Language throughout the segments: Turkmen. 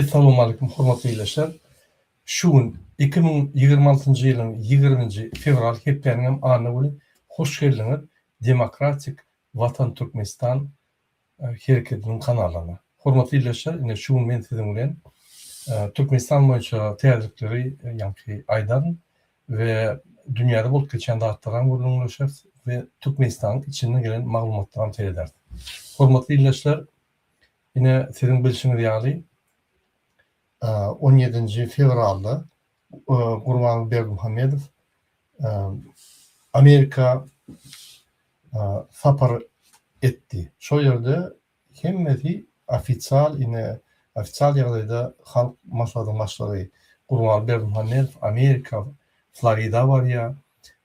Essalawmaleýkum hormatly ildeşler. Şu gün 2026-njy ýylyň 20-nji fewral hepdäniň hem anna güni hoş geldiňiz Demokratik Watan Türkmenistan hereketiniň kanalyna. Hormatly ildeşler ine şu gün men siziň bilen Türkmenistan boýunça täzelikleri ýaňky aýdaryn we dünýäde bolup geçýän zatlaram gürrüňleşeris we Türkmenistanyň içinden gelen maglumatlaram serederis. Hormatly ildeşler Ine, siziň bilşiňiz ýaly, on ýedinji fewralda Gurbanguly Berdimuhamedow Amerika sapar etdi. Şol ýerde hemmesi ofisial, ine, ofisial ýagdaýda Halk Maslahatynyň başlygy Gurbanguly Berdimuhamedow Amerika, Florida barýar.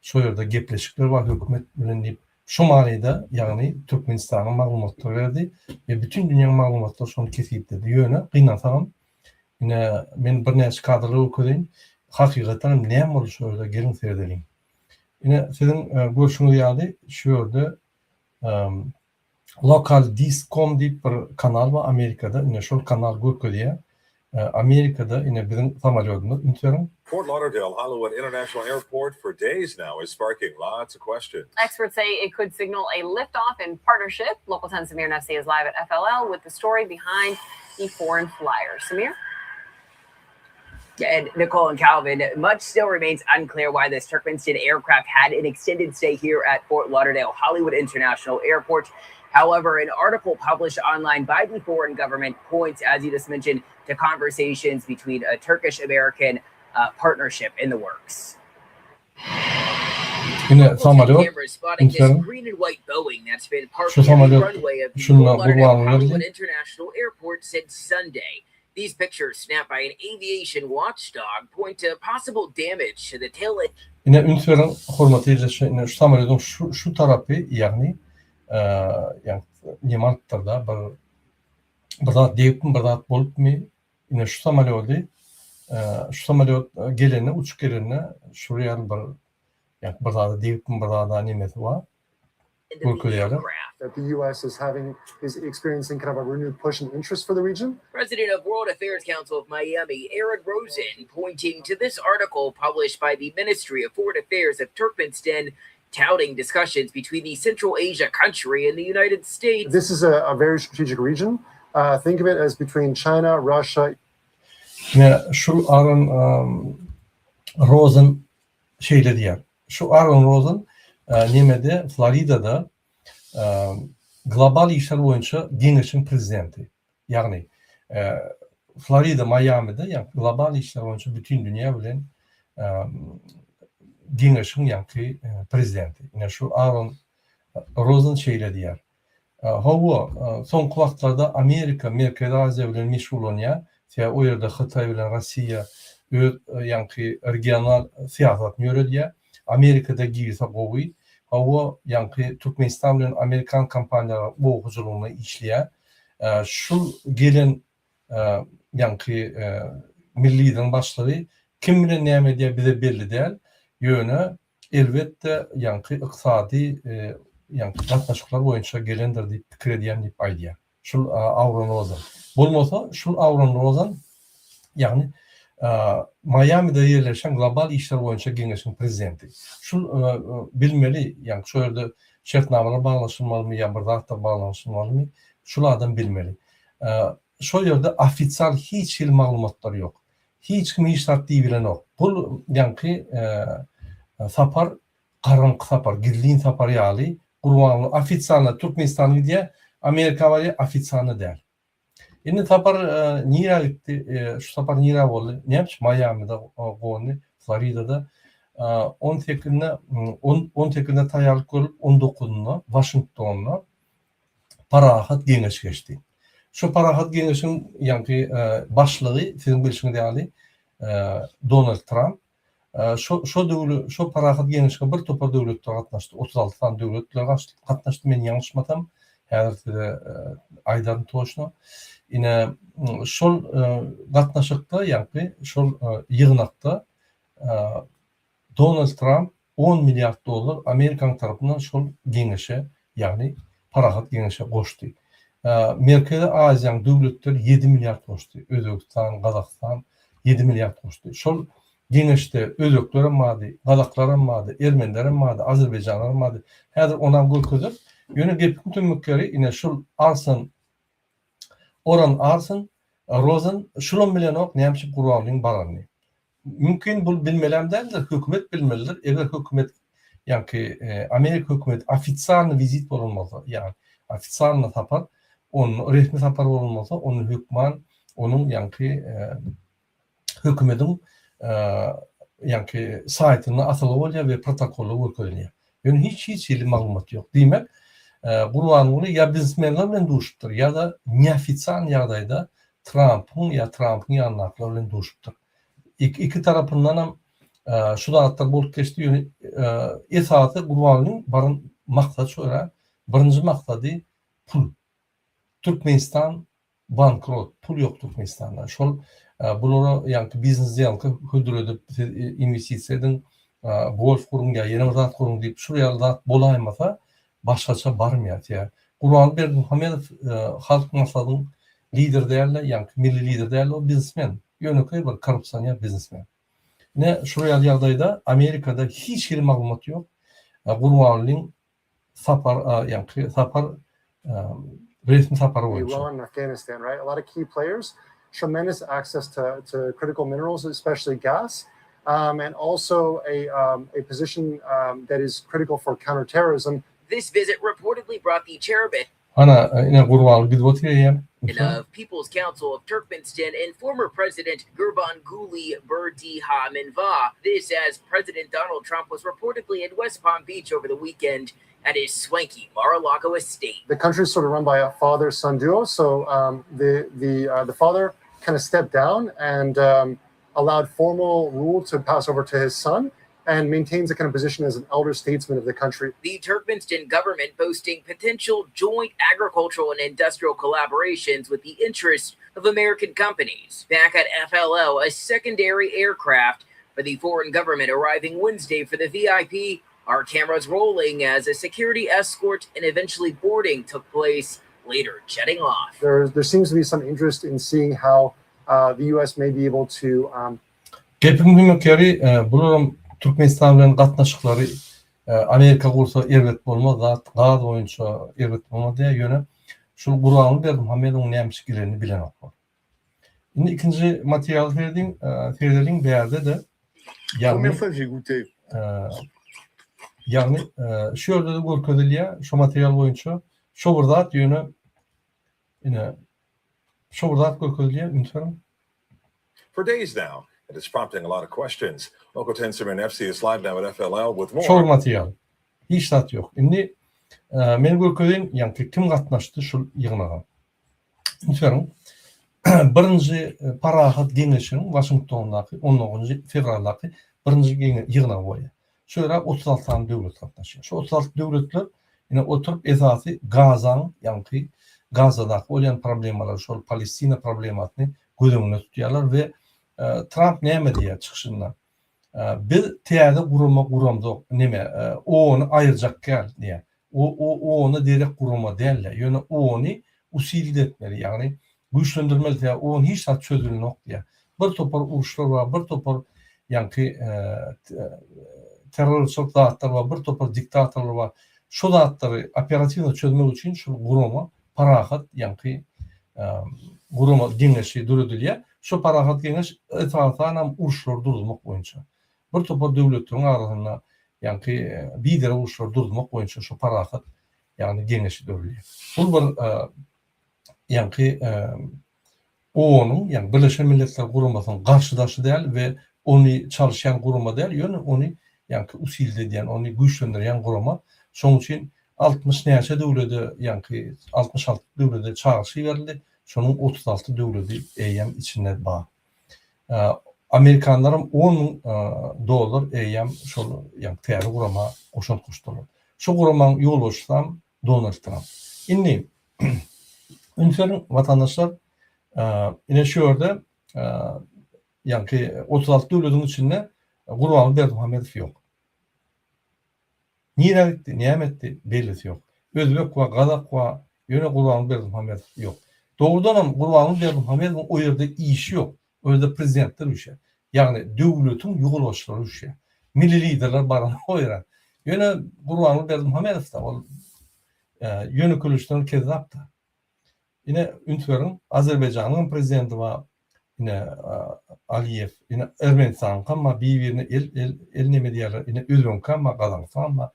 Şol ýerde gepleşikler bar hökümet bilen diýip, Şu manyda, ýagny Türkmenistanyň maglumatlary berdi we bütin dünýäň maglumatlary şony kesgitledi. Ýöne, gynansagam, ine, men birnäçe kadrlar görkezeýin. Hakykatdan hem näme boldy şu ýerde, geliň seredeliň. Ine, siziň görşüňiz ýaly, şu ýerde Local Disc com diýip bir kanal bar Amerikada, ine şol kanal görkezýär. Amerikada ine biziň samolýodymyz, üns beriň. Fort Lauderdale Hollywood International Airport for days now is sparking lots of questions. Experts say it could signal a liftoff in partnership. Local 10 Samir Nefsi is live at FLL with the story behind the foreign flyer. Samir? And Nicole and Calvin, much still remains unclear why this Turkmenistan aircraft had an extended stay here at Fort Lauderdale Hollywood International Airport. However, an article published online by the foreign government points, as you just mentioned, to conversations between a Turkish American uh, partnership in the works. Ine samolýot, üns beriň. Şu samolýot şunda Gurbanguly geldi. These pictures snapped by an aviation watchdog point to possible damage to the tail Ine üns beriň hormatly ildeşler ine şu samolýodyň şu şu tarapy ýagny ýagny neme alypdyrda bir bir zat degipmi bir zat bolupmy ine şu samolýody şu samolýot gelende uçup gelende şur ýaly bir ýagny bir zada degipmi bir zada nemesi bar görkezýärler. That the US is having is experiencing kind of a renewed push and interest for the region. President of World Affairs Council of Miami, Aaron Rosen, pointing to this article published by the Ministry of Foreign Affairs of Turkmenistan, touting discussions between the Central Asia country and the United States. This is a, a very strategic region. Uh, think of it as between China, Russia, Ine şul Aaron um, Rosen şeýle diýýär. Şu Aaron Rosen nemede Floridada global işler boýunça geňeşiň prezidenti. Ýagny Florida Maýamide ýagny global işler boýunça bütin dünýä bilen geňeşiň ýaňky prezidenti. Ine şu Aaron Rosen şeýle diýýär. Hawa, soňky wagtlarda Amerika Merkezi Aziýa bilen meşgullanýar. Sebäbi o ýerde Hytaý bilen Rossiýa öz ýaňky regional syýasatyny ýöredýär. Amerikada girse gowy. Hawa, ýaňky Türkmenistan bilen amerikan kompaniýalary oba hojalygynda işleýär. Şul gelen ýaňky milli lideriň başlygy kim bilen näme edýär bize belli däl. Ýöne Elbetde, ýaňky ykdysady ýaňky gatnaşyklar boýunça gelendir diýip pikir edýän diýip aýdýar. Şul Auron Rozan. Bolmasa, şul Auron Rozan, ýagny Maýamide ýerleşen global işler boýunça geňeşiň prezidenti. Şul bilmeli, ýaňky şo ýerde şertnamalar baglaşylmalymy ýa bir zatlar baglanyşylmalymy, şul adam bilmeli. Şol ýerde ofisial hiç hili maglumatlar ýok. Hiç kim hiç zat diýibilenok. Bul ýaňky sapar garaňky sapar, gizlin sapar ýaly Gurbanguly ofisialno Türkmenistana gidýär, Amerika barýar, ofisialno däl. Indi sapar nirä gitdi, şu sapar nirä boldy? Näme üçin Maýamide gondy, Floridada? On sekizinde, on sekizinde taýýarlyk görlüp, on dokuzynda Waşingtonda Parahat geňeş geçdi. Şu Parahat geňeşiň ýaňky başlygy siziň bilşiňiz ýaly Donald Tramp. Şo şo döwle şo Parahat geňeşe bir topar döwletler gatnaşdy. 36 sany döwletler gatnaşdy men ýalňyşmasam. Häzir size aýdaryn toçno. Ine şol gatnaşykda ýaňky şol ýygnakda Donald Tramp on milliard dollar Amerikanyň tarapyndan şol geňeşe, ýagny Parahat geňeşe goşdy. Merkezi Aziýanyň döwletleri 7 milliard goşdy. Özbegistan, Gazagystan 7 milliard goşdy. Şol geňeşde özbeklerem bardy, gazaklaram bardy, ermenilerem bardy, azerbaýjanlaram bardy. Häzir onam görkezeris. Ýöne gepiň tümmük ýeri ine şul Arsen Oran Arsen Rozen şulam bilenok näme üçin Gurbangulyň baranyny. Mümkin bul bilmelem däldir, hökümet bilmelidir. Eger hökümet ýaňky Amerika hökümeti ofitsialny wizit bolan bolsa, ýagny ofitsialny sapar, onda resmi sapar bolan bolsa, onda hökman onuň ýaňky hökümediň ýaňky saýtynda asylgy bolýar we protokolda görkezilýär. Ýöne hiç hiç hili maglumat ýok. Diýmek, Gurbanguly ýa biznesmenler bilen duşupdyr, ýa-da neofitsialny ýagdaýda Trampyň ýa Trampyň ýanyndakylar bilen duşupdyr. Iki tarapyndanam şu zatlar bolup geçdi, ýöne esasy Gurbangulyň baran maksady şu örän, birinji maksady pul. Türkmenistan bankrot, pul ýok Türkmenistanda. Şol bulara ýaňky biznes sdelka hödür edip, siz inwestisiýa ediň, golf guruň ýa ýene bir zat guruň diýip, şul ýaly zat bolaýmasa, başgaça barmaýar. Sebäbi Gurbanguly Berdimuhamedow Halk Maslahatynyň lideri däl-de, ýaňky milli lider däl-de, ol biznesmen. Ýönekeý bir korrupsioner biznesmen. Ine, şul ýaly ýagdaýda Amerikada hiç hili maglumat ýok. Gurbangulynyň sapar ýaňky sapar resmi sapary boýunça. Iran, Afghanistan, right? A lot of key players, tremendous access to, to critical minerals, especially gas, um, and also a, um, a position um, that is critical for counterterrorism. This visit reportedly brought the chairman Ana, ine Gurbanguly gidip otyr eýýäm. of People's Council of Turkmenistan and former President Gurbanguly Berdimuhamedov. This as President Donald Trump was reportedly in West Palm Beach over the weekend at his swanky Mar-a-Lago estate. The country is sort of run by a father-son duo, so um, the the uh, the father kind of stepped down and um, allowed formal rule to pass over to his son and maintains a kind of position as an elder statesman of the country. The Turkmenistan government boasting potential joint agricultural and industrial collaborations with the interest of American companies. Back at FLO, a secondary aircraft for the foreign government arriving Wednesday for the VIP. Our cameras rolling as a security escort and eventually boarding took place, later jetting off. There, there seems to be some interest in seeing how uh, the U.S. may be able to um, Gepiň gümük ýeri, bularam Türkmenistan bilen gatnaşyklary Amerika gursa erbet bolmaz zat, gaz boýunça erbet bolmaz diýýär, ýöne şul Gurbanguly Berdimuhamedowyň näme üçin gelenini bilenoklar. Indi ikinji materiala serediň, seredeliň bärde-de ýagny ýagny şu ýerde-de görkezilýär şu material boýunça şo bir zat ýöne ine şo bir zat görkezilýär üns beriň. For days now, and it's prompting a lot of questions. Local 10 Samir Nefsi is live now at FLL with more. Şol material. Hiç zat ýok. Indi men görkezeýin, ýaňky kim gatnaşdy şul ýygnaga. Üns beriň. Birinji parahat geňeşiň Waşingtondaky 19-njy fewraldaky birinji ýygnagy bolýar. Şu ýere 36 sany döwlet gatnaşýar. Şu 36 döwletler ine oturyp esasy Gazaň, ýaňky Gazadaky bolýan problemalary, şol Palestina problemasyny göz öňünde tutýarlar we Tramp näme diýýär çykyşynda? Biz täze gurama guramzok, neme, OON-y aýyrjak däl diýýär. OON-a derek gurama däl-de, ýöne OON-y usilit etmeli, ýagny güýçlendirmeli, sebäbi OON hiç zat çözülenok diýýär. Bir topar uruşlar bar, bir topar ýaňky terrorçylyk zatlar bar, bir topar diktatorlar bar. Şo zatlary operatiwno çözmek üçin şul gurama parahat ýaňky gurama geňeşi döredilýär. Şo parahat geňeş esasanam uruşlary duruzmak boýunça. Bir topar döwletleriň arasynda ýaňky biderek uruşlary duruzmak boýunça şo parahat ýagny geňeşi döredilýär. Bul bir ýaňky OON-yň, ýagny Birleşen Milletler Guramasynyň garşydaşy däl we ony çalyşýan gurama däl, ýöne ony ýaňky usilde edýän, ony güýçlendirýän gurama. Şonuň üçin 60 näçe döwlede, ýaňky 66 döwlede çagyryş iberildi, şonuň 36 döwledi eýýäm içinde bar. Amerikanlaram on müň dollar eýýäm şol ýaňky täze gurama goşant goşdular. Şu guramaň ýolbaşçysam Donald Tramp. Indi üns beriň watandaşlar, ine şu ýerde ýaňky 36 döwletiň içinde Gurbanguly Berdimuhamedow ýok. Nirä gitdi, näme etdi bellisi ýok. Özbek bar, gazak bar, Ýöne Gurbanguly Berdimuhamedow ýok. Dogrudanam Gurbanguly Berdimuhamedowyň o ýerde işi ýok. O ýerde prezidentler üýşýär. Ýagny döwletiň ýolbaşçylary üýşýär. Milli liderler baranok o ýere. Ýöne Gurbanguly Berdimuhamedow-da ol ýönekeýleşdiren kezzap-da. Ine üns beriň, Azerbaýjanyň hem prezidenti bar, ine Aliýew, ine Ermenistanyňkam bar, bir-birine el el el neme diýýärler, ine Özbegiňkam bar, Gazagystanam bar.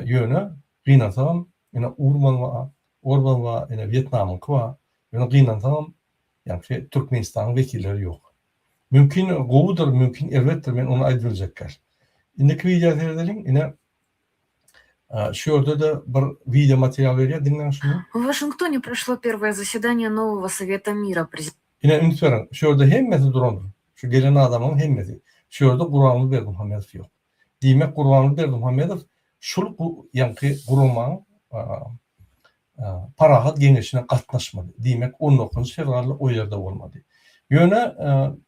Ýöne gynansagam ine Urban bar, Orban bar, ine Wýetnamyňky bar. Ýöne gynansagam ýaňky Türkmenistanyň wekilleri ýok. Mümkin gowudyr, mümkin erbetdir, men ony aýdyp biljek däl. Indiki wideo seredeliň, ine Şu ýerde-de bir wideo material berýär, diňläň şuny. В Вашингтоне прошло первое заседание нового Совета мира. Ine üns beriň, şu ýerde hemmesi durandyr. Şu gelen adamlaryň hemmesi. Şu ýerde Gurbanguly Berdimuhamedow ýok. Diýmek Gurbanguly Berdimuhamedow şul ýaňky guramaň Parahat geňeşine gatnaşmady. Diýmek on dokuzynjy fewralda o ýerde bolmady. Ýöne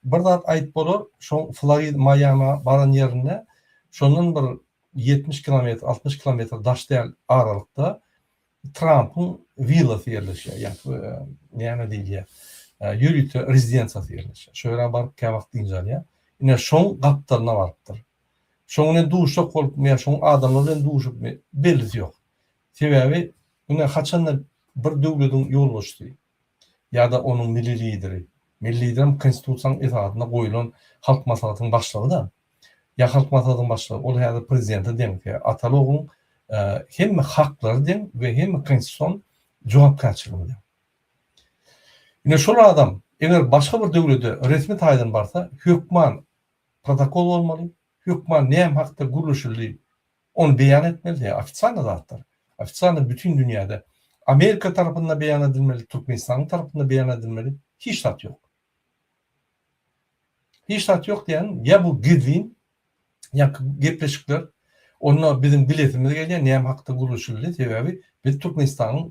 bir zat aýyp bolar, şoň Florid Maýama baran ýerinde şondan bir 70 kilometr, 60 kilometr daş däl aralykda Trampyň willasy ýerleşýär, ýa näme diýilýär, ýörite rezidensiýasy ýerleşýär. Şo ýere baryp käwagt dynç alýar. Ine şoň gapdalyna barypdyr. Şoň bilen duşak bolupmy ýa şoň adamlary bilen duşupmy, bellisi ýok. Sebäbi ine haçanda bir döwlediň ýolbaşçysy ýa-da onuň milli lideri, milli liderem konstitusiýanyň esasynda goýlan Halk Maslahatynyň başlygy-da, ýa Halk Maslahatynyň başlygy, ol häzir prezidente deň, ataly-ogluň hemme haklary deň we hemme konstitusion jogapkärçiligi deň. Ine şol adam eger başga bir döwlete resmi taýdan barsa, hökman protokol bolmaly, hökman näme hakda gürleşildi, ony beýan etmeli, ýa ofitsialny zatlar. Ofitsialny bütin dünýäde Amerika tarapynda beýan edilmeli, Türkmenistanyň tarapynda beýan edilmeli, hiç zat ýok. Hiç zat ýok diýýän, ýa bu gizlin, ýa gepleşikler, onda biziň bilesimiz gelýär, näme hakda gürleşildi, sebäbi biz Türkmenistanyň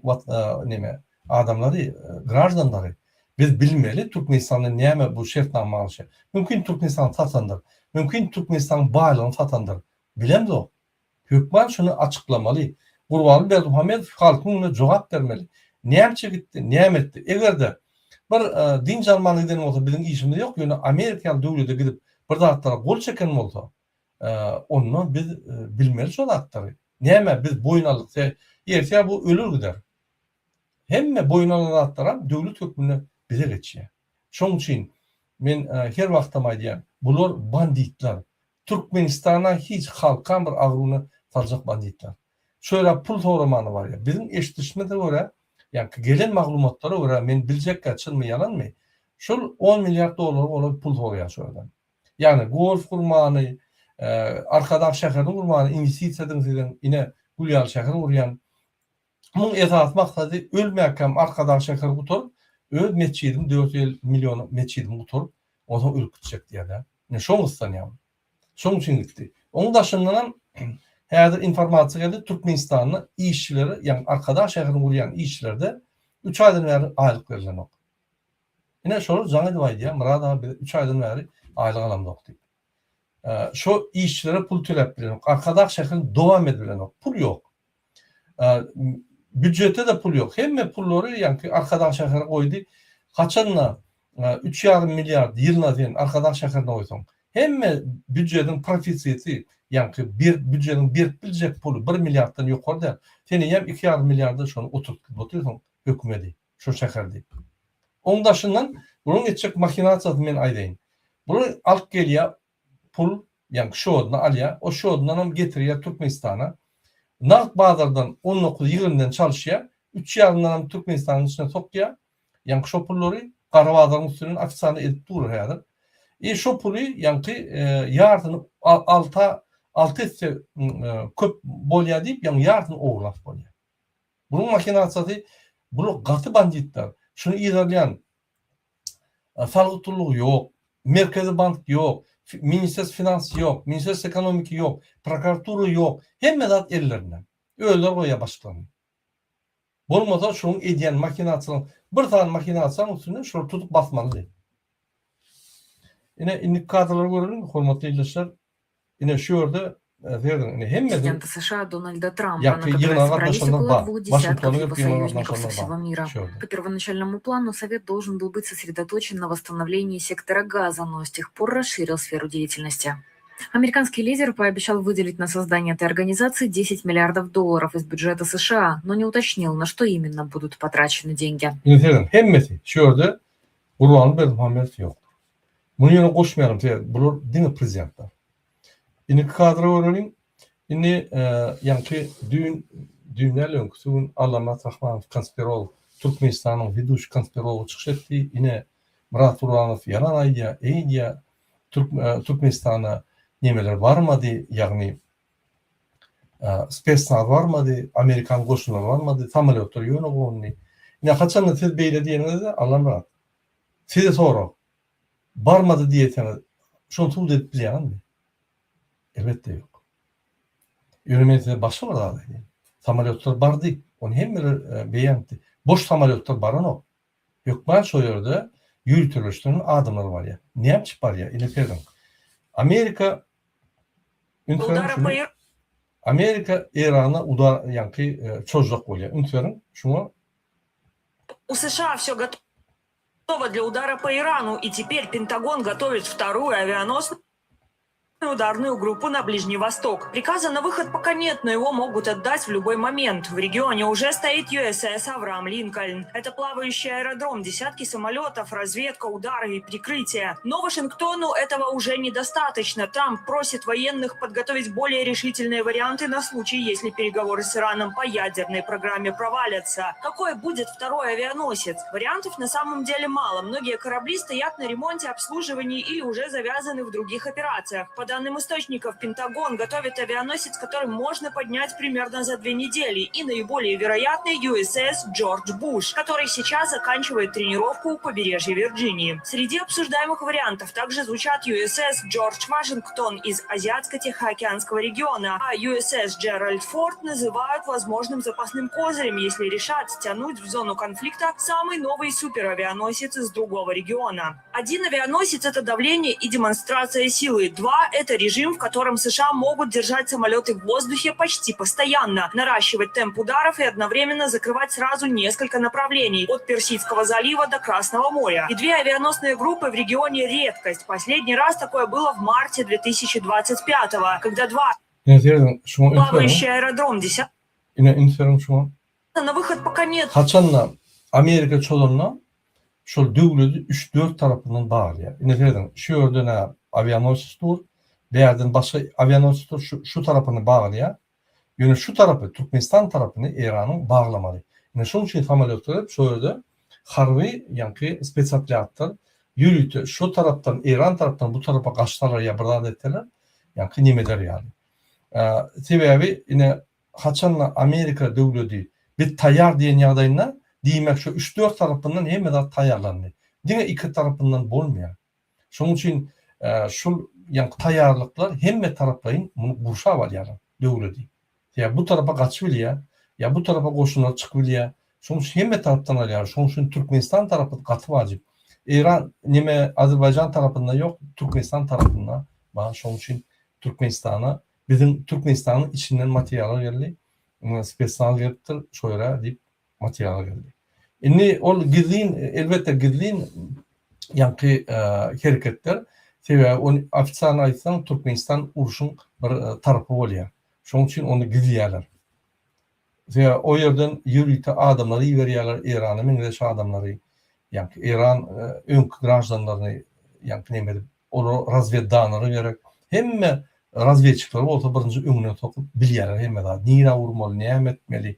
neme, adamlary, graždanlary, biz bilmeli Türkmenistanda näme bu şertnama baglaşýar. Mümkin Türkmenistan satandyr, mümkin Türkmenistanyň baýlygyny satandyr, bilemzok. Hökman şuny açyklamaly. Gurbanguly Berdimuhamedow halkyň öňünde jogap bermeli. Nämçe gitdi, näme etdi? Eger-de bir dynç almana giden bolsa biziň işimiz ýok, ýöne Amerika ýaly döwlete gidip bir zatlara gol çeken bolsa, onda biz bilmeli şo zatlary. Näme biz boýun aldyk, ertir bu öler gider. Hemme boýun alan zatlaram döwlet hökmünde bize geçýär. Şoň üçin men her wagtam aýdýan, bular banditler. Türkmenistana hiç halkam bir agruny saljak banditler. Şöyle pul soramana barýar. Biziň eşidişimize görä, ýaňky gelen maglumatlara görä men biljekkä çynmy ýalanmy, şol on milliard dollara golaý pul soraýar şu ýerden. Ýagny golf gurmany, Arkadag şäherini gurmany inwestisiýa ediň siziň ine gül ýaly şäher gurýan. Muň esasy maksady ölmäkäm Arkadag şäheri gutaryp, öz metjidimi 450 milliona metjidimi gutaryp, onsoň ölüp gitjek diýýär-dä. Ine şoň gyssanýar. Şoň üçin gitdi. Oň daşyndanam häzir informasiýa geldi, Türkmenistanda işçilere, ýagny Arkadag şäherini gurýan işçilerde üç aýdan bäri aýlyk berilenok. Ine şolar jaň edip aýdýar, Myrat aga biz üç aýdan bäri aýlyk alamzok diýip. Şo işçilere pul töläp bilenok. Arkadag şäherini dowam edip bilenok. Pul ýok. Býujetde-de pul ýok. Hemme pullary ýaňky Arkadag şäheri goýdy. Haçanda üç ýarym milliard ýylyna sen Arkadag şäherine goýsaň, hemme býujetiň profisiti, ýaňky bir býujetiň berip biljek puly bir milliarddan ýokary däl. Sen eýýäm iki ýarym milliarda şony oturtgyp otyrsyň hökümedi, şo şäher diýip. Oň daşyndan bularyň etjek mahinasiýasyny men aýdaýyn. Bular alyp gelýär pul, ýagny şodyny alýar, o şodundanam getirýär Türkmenistana. Nagt bazardan 19 ýigrimiden çalyşýar, üç ýarymdanam Türkmenistanyň içine sokýar. Ýaňky şo pullary gara bazaryň üstünden ofitsialny edip durlar häzir. E şo puly ýaňky ýarsyny alta alty esse köp bolýar diýip, ýaňy ýarsyny ogurlap bolýar. Bunuň mahinasiýasy bular gaty banditler. Şuny yzarlaýan Salgyt gullugy ýok, Merkezi bank ýok, Ministerstwo finans ýok, Ministerstwo ekonomiki ýok, prokuratura ýok. Hemme zat ellerinde. Özleri goýýar başlyklaryny. Bolmasa şuň edýän mahinasiýalaryň bir sany mahinasiýanyň üstünden şulary tutup basmalydy. Ine indiki kadrlary göreliň, hormatly ildeşler. Ine şu ýerde. Serediň, indi hemmesi Президента США Дональда Трампа, на ýaňky которое ýygnaga собрались gatnaşanlar около bar. двух десятков Waşingtona его gelip ýygnaga союзников со gatnaşanlar всего bar мира. şu ýerde. По первоначальному плану Совет должен был быть сосредоточен на восстановлении сектора газа, но с тех пор расширил сферу деятельности. Американский лидер пообещал выделить на создание этой организации 10 миллиардов долларов из бюджета США, но не уточнил, на что именно будут потрачены деньги. Indi serediň, hemmesi şu ýerde Gurbanguly Berdimuhamedow ýokdur. Muny ýöne goşmaýaryn, sebäbi bular diňe prezidentler. Indiki kadra göreliň. Indi ýaňky düýn, düýn däl öňküsi gün Allamyrat Rahmanow konspirolog, Türkmenistanyň weduçi konspirology çykyş etdi. Ine Myrat Gurbanow ýalan aýdýar, eýdýär. Türkmenistana nemeler barmady, ýagny spesnaz barmady, amerikan goşunlary barmady, samolýotlar ýöne gondy. Ine haçanda siz beýle diýeniňizde Allamyrat, size sorag, barmady diýseňiz, şony subut edip bilýäňizmi? Elbetde ýok. Ýöne men size başga bir zat aýdaýyn. Samolýotlar bardy, ony hemmeler beýan etdi. Boş samolýotlar baranok. Hökman şo ýerde ýöriteleşdirilen adamlar barýar. Näme üçin barýar? Ine serediň. Amerika üns beriň şuny. Amerika Eýrana udar ýaňky çozjak bolýar. Üns beriň şuňa. У США все готово для удара по Ирану, и теперь Пентагон готовит вторую авианосную ударную группу на Ближний Восток. Приказа на выход пока нет, но его могут отдать в любой момент. В регионе уже стоит USS Авраам Линкольн. Это плавающий аэродром, десятки самолетов, разведка, удары и прикрытие. Но Вашингтону этого уже недостаточно. Трамп просит военных подготовить более решительные варианты на случай, если переговоры с Ираном по ядерной программе провалятся. Какой будет второй авианосец? Вариантов на самом деле мало. Многие корабли стоят на ремонте, обслуживании или уже завязаны в других операциях. По данным источников, Пентагон готовит авианосец, который можно поднять примерно за две недели, и наиболее вероятный USS Джордж Буш, который сейчас заканчивает тренировку у побережья Вирджинии. Среди обсуждаемых вариантов также звучат USS Джордж Вашингтон из Азиатско-Тихоокеанского региона, а USS Джеральд Форд называют возможным запасным козырем, если решат стянуть в зону конфликта самый новый суперавианосец из другого региона. Один авианосец – это давление и демонстрация силы. Два – это режим, в котором США могут держать самолеты в воздухе почти постоянно, наращивать темп ударов и одновременно закрывать сразу несколько направлений – от Персидского залива до Красного моря. И две авианосные группы в регионе – редкость. Последний раз такое было в марте 2025-го, когда два Ine serediň, şuňa üns beriň. плавающий аэродром десятка Ine üns beriň şuňa. на выход пока нет. Haçanda Amerika çozanda şol döwledi üç-dört tarapyndan baglaýar. Ine serediň, şu ýerden-ä awianosis dur, bärden başga awianosis dur, şu şu tarapyny baglaýar. Ýöne şu tarapy, Türkmenistan tarapyny Eýranyň baglamaly. Ine şonuň üçin samolýot gelip şo ýerde harby ýaňky spesotryadlar ýörite şo tarapdan, Eýran tarapdan bu tarapa gaçsalar ýa bir zat etseler, ýaňky neme eder ýaly. Sebäbi ine Haçanda Amerika döwledi biz taýýar diýen ýagdaýynda, diýmek şu üç-dört tarapyndan hemme zat taýýarlandy. Diňe iki tarapyndan bolmaýar. Şonuň üçin şul ýaňky taýýarlyklar hemme taraplaýyn muny gurşap alýarlar döwledi. Ýa bu tarapa gaçyp bilýär, ýa bu tarapa goşunlar çykyp bilýär. Şonuň üçin hemme tarapdan alýarlar. Şonuň üçin Türkmenistan tarapy gaty wajyp. Eýran neme Azerbaýjan tarapynda ýok, Türkmenistan tarapynda bar. Şonuň üçin Türkmenistana Biziň Türkmenistanyň içinden materiallar geldi. Spesnaz gelipdir şo ýere diýip materiallar geldi. Indi ol gizlin, elbetde gizlin ýaňky hereketler. Sebäbi ony ofitsialny aýtsaň Türkmenistan urşuň bir tarapy bolýar. Şonuň üçin ony gizleýärler. Sebäbi o ýerden ýörite adamlary iberýärler, Eýrana meňzeş adamlary, ýaňky Eýran öňki graždanlaryny ýaňky neme edip Olara razweddanlary gerek. Hemme razwedçikleri bolsa birinji öňüne sokup bilýärler hemme zady. Nirä urmaly, näme etmeli,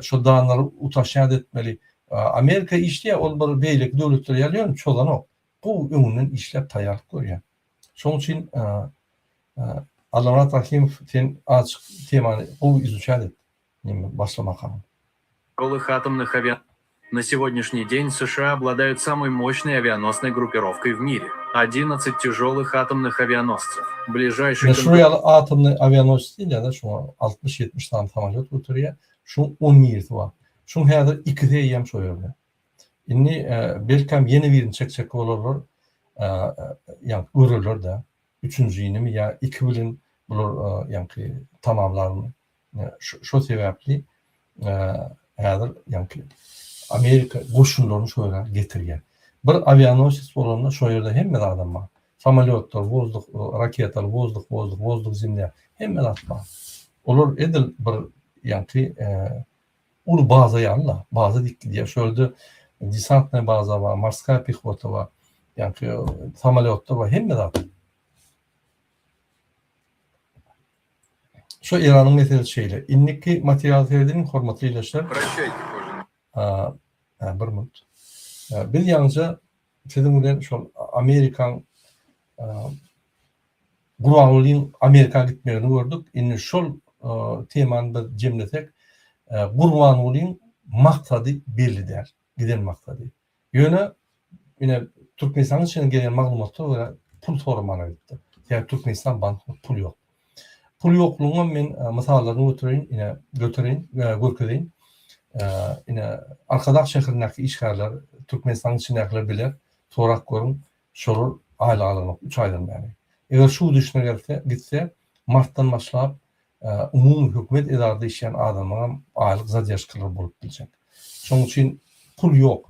şo danlary utaşýat etmeli. Amerika işleýär, ol bir beýleki döwletler ýaly ýöne çozanok. Gowy öňünden işläp taýýarlyk görýär. Şonuň üçin Allamyrat Rahymow sen azjyk temany gowy izuçat et. Neme başlamakaň. Тяжелых атомных авиа... На сегодняшний день США обладают самой мощной авианосной группировкой в мире. 11 тяжелых атомных авианосцев. Ближайший Ine şular ýaly atomny awianosec diýilýär-de, şuňa 60-70 sany samolýot göterýär. Şuň on birisi bar. Şuň häzir ikisi eýýäm şo ýerde. Indi belkäm ýene birini çekjek bolarlar, ýa görerler-de. Üçünjinimi ýa iki bilen. Bular ýaňky tamamlan şo sebäpli häzir ýaňky Amerika goşunlaryny şo ýere getirýär. Bir awianosis bolanda şo ýerde hemme zadam bar. Samolýotlar, wozduh, raketalar, wozduh, wozduh, wozduh, zemlýa hemme zat bar. Olar edil bir ýaňky uly baza ýaly-la, baza diýip gidýär. Şo ýerde desantnaýa baza bar, morskaýa pehota bar, ýaňky samolýotlar bar, hemme zat. Şu Eýranyň meselesi şeýle. Indiki materiala seredeliň, hormatly ildeşler. Bir minut. Biz ýaňyja siziň bilen şol Amerikaň Gurbangulyň Amerika gitmegini gördük. Indi şol temany biz jemlesek, Gurbangulyň maksady belli däl, giden maksady. Ýöne ine Türkmenistanyň içinden gelýän maglumatlara görä pul soramana gitdi. Sebäbi Türkmenistan bankda pul ýok. Pul ýoklugyňam men mysallaryny götereýin, ine götereýin, görkezeýin. Ine Arkadag şäherindäki işgärler, Türkmenistanyň içindäkiler biler, sorap görüň, şolar aýlyk alanok üç aýdan bäri. Eger şu düşne gelse, gitse, martdan başlap umumy hökümet edarada işleýän adamlaňam aýlyk zadержkalary bolup biljek. Şonuň üçin pul ýok.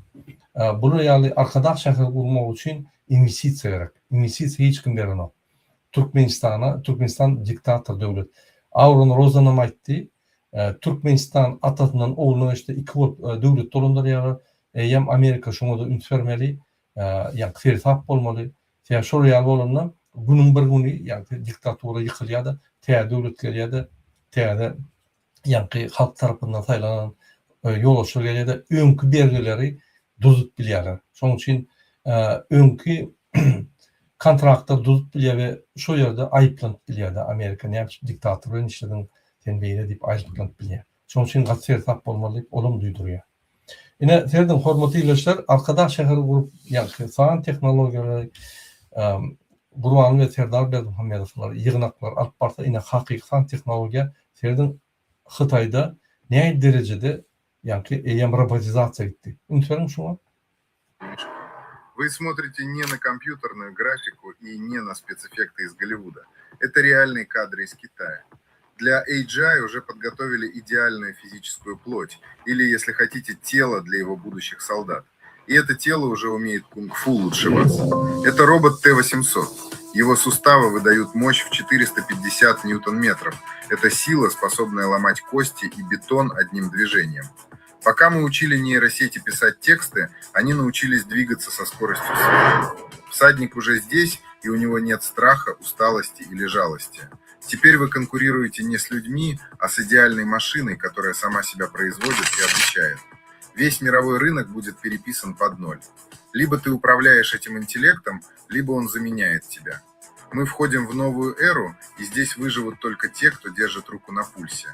Bular ýaly Arkadag şäheri gurmak üçin inwestisiýa gerek. Inwestisiýa hiç kim berenok. Türkmenistana, Türkmenistan diktator döwlet. Auron Rozanam aýtdy, Türkmenistan atasyndan ogluna geçdi, iki bolup döwlet dolandyrýarlar. Eýýäm Amerika şoňa-da üns bermeli, ýa seresap bolmaly. Sebäbi şol ýaly bolanda günüň bir güni ýaňky diktatura ýykylýar-da, täze döwlet gelýär-de, täze ýaňky halk tarapyndan saýlanan ýolbaşçylar gelýär-de, öňki bergileri duzup bilýärler. Şonuň üçin öňki kontraktlary duzup bilýär we şo ýerde aýyplanyp bilýär-de, Amerika näme üçin diktator bilen işlediň, sen beýle diýip aýyplanyp bilýär. Şonuň üçin gaty seresap bolmaly diýip, olam duýdurýar. Ine, serediň, hormatly ildeşler, Arkadag şäheri gurup, ýagny san tehnologiýalary Gurbanguly we Serdar Berdimuhamedowlar ýygnaklar alyp barsa, ine, hakyky san tehnologiýa, serediň, Hytaýda nähili derejede, ýagny eýýäm robotizasiýa gitdi. Üns beriň şuňa. Вы смотрите не на компьютерную графику и не на спецэффекты из Голливуда. Это реальные кадры из Китая. Для AGI уже подготовили идеальную физическую плоть, или, если хотите, тело для его будущих солдат. И это тело уже умеет кунг-фу лучше вас. Это робот Т-800. Его суставы выдают мощь в 450 ньютон-метров. Это сила, способная ломать кости и бетон одним движением. Пока мы учили нейросети писать тексты, они научились двигаться со скоростью света. Всадник уже здесь, и у него нет страха, усталости или жалости. Теперь вы конкурируете не с людьми, а с идеальной машиной, которая сама себя производит и обучает. Весь мировой рынок будет переписан под ноль. Либо ты управляешь этим интеллектом, либо он заменяет тебя. Мы входим в новую эру, и здесь выживут только те, кто держит руку на пульсе.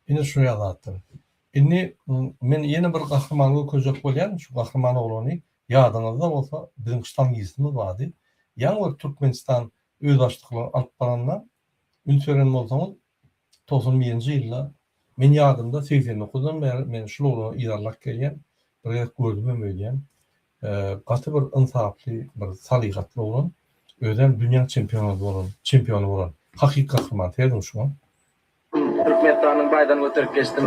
Ine şu ýaly Indi men ýene bir gahrymany görkezjek bolýan, şu gahryman oglany ýadyňyzda bolsa biziň ştangistimiz bardy. Ýaňy bir Türkmenistan özbaşdaklygy alyp baranda üns beren bolsaňyz 91-nji ýylda men ýadymda 89-dan bäri men şul oglany yzarlap gelýän, bir gezek gördümem öýdýän. Gaty bir ynsaply, bir salyhatly oglan. Özem dünýä çempiony bolan, çempiony bolan hakyky gahryman. Serediň şuňa. Türkmenistanyň baýdagyny göterip geçdim.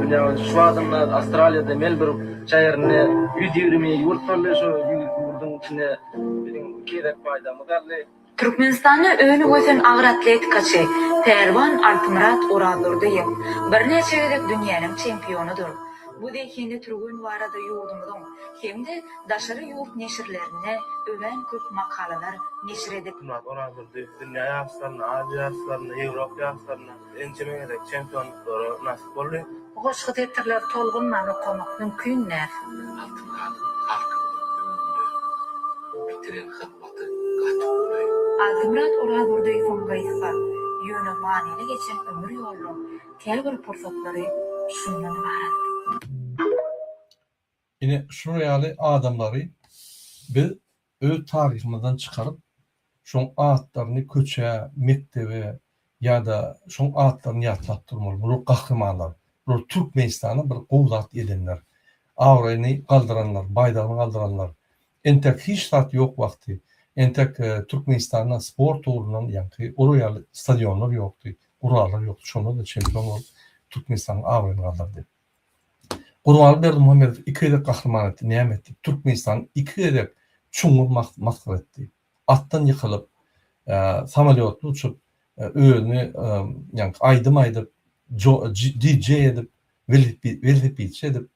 Dünýä boýunça şu adamda Awstraliýada Melburn şäherinde 120 ýurt boldy. Şo ýurduň içinde biziň iki gezek baýdagymyz galdy. Türkmenistanda önüp-ösen agyr atletikaçy, pälwan Altymyrat Orazdurdyýew birnäçe gezek dünýäniň çempionydyr. Bu zehinli türgen barada ýurdumyzyň hem-de daşary ýurt neşirlerinde örän köp makalalar neşir edildi. Altymyrat Orazdurdyýew dünýä ýaryşlarynda, Aziýa ýaryşlarynda, Ýewropa ýaryşlarynda ençeme gezek çempionlyklara mynasyp boldy. Bu goşgy setirleri tolgunman okamak mümkin däl. Altymyradyň halkymyzyň öňünde bitiren hyzmaty gaty uly. Altymyrat Orazdurdyýewiň gysga, ýöne manyly geçen ömür ýolunyň käbir pursatlary şundan ybarat. Ine, şular ýaly adamlary biz öz taryhymyzdan çykaryp, şoň atlaryny köçä, mekdebe ýa-da şoň atlaryny ýatlap durmaly. Bular gahrymanlar. Bular Türkmenistana bir gowy zat edenler. Abraýyny galdyranlar, baýdagyny galdyranlar. Entek hiç zat ýok wagty. Entek Türkmenistanda sport ugrundan ýaňky olar ýaly stadionlar ýokdy, gurallar ýokdy. Şonda-da çempion bolup Türkmenistanyň abraýyny galdyrdy. Gurbanguly Berdimuhamedow iki gezek gahryman etdi. Näme etdi? Türkmenistany iki gezek çuňňur masgara etdi. Atdan ýykylyp, samolýotda uçup, özüni ýaňky aýdym aýdyp, DJ edip, welosipedçi edip